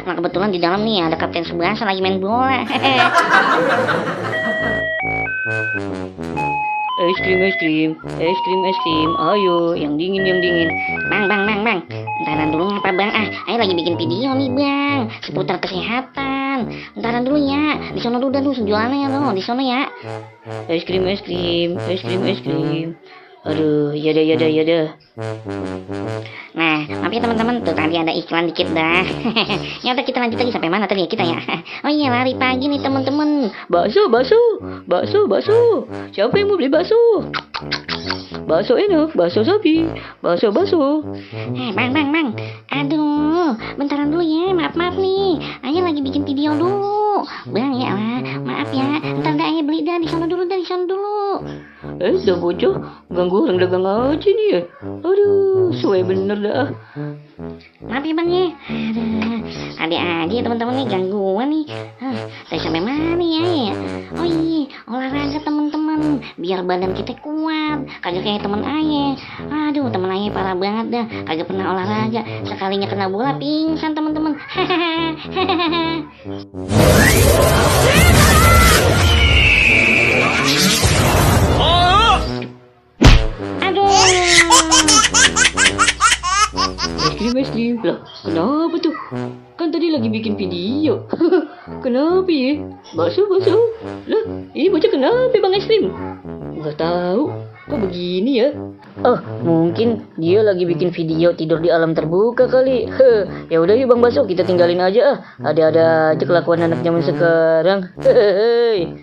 Nah kebetulan di dalam nih ada Kapten Tsubasa lagi main bola. Es krim, es krim, es krim, es krim. Ayo, yang dingin, yang dingin. Bang. Ntaran dulu ngapa bang? Ayo lagi bikin video nih bang, seputar kesehatan. Ntaran dulu ya, di sono dulu dah lu jualannya lo, di sono ya. Es krim, es krim, es krim, es krim. Aduh, ya dah, ya dah, ya dah. Nah, maaf ya teman-teman, tuh tadi ada iklan dikit dah. Ya udah kita lanjut lagi sampai mana tadi ya kita ya. Oh iya lari pagi nih teman-teman. Bakso, bakso, bakso, bakso. Siapa yang mau beli bakso? Bakso enak, bakso sapi, bakso, bakso. Bang. Aduh, bentaran dulu ya, maaf nih. Ayah lagi bikin video dulu. Bang ya lah, maaf ya. Ntar dah ayah beli dah di sono dulu. Dah bocah, ganggu orang dagang aja nih ya. Aduh, suwe bener dah. Maaf ya bang ya. Aduh, ada aja teman-teman nih gangguan nih. Tadi sampai mana ya? Oh iya, olahraga teman-teman, biar badan kita kuat. Kagak kayak temen ayah. Aduh, temen ayah parah banget dah. Kagak pernah olahraga. Sekalinya kena bola pingsan teman-teman. Aduh. Es krim lah. Kenapa tuh? Kan tadi lagi bikin video. Kenapa ya? Bakso, bakso. Lah, ini bocah kenapa bang es krim? Nggak tahu. Kok begini ya? Oh, mungkin dia lagi bikin video tidur di alam terbuka kali. Ya udah yuk bang Bakso, kita tinggalin aja. Ada-ada aja kelakuan anak zaman sekarang. Hehehe.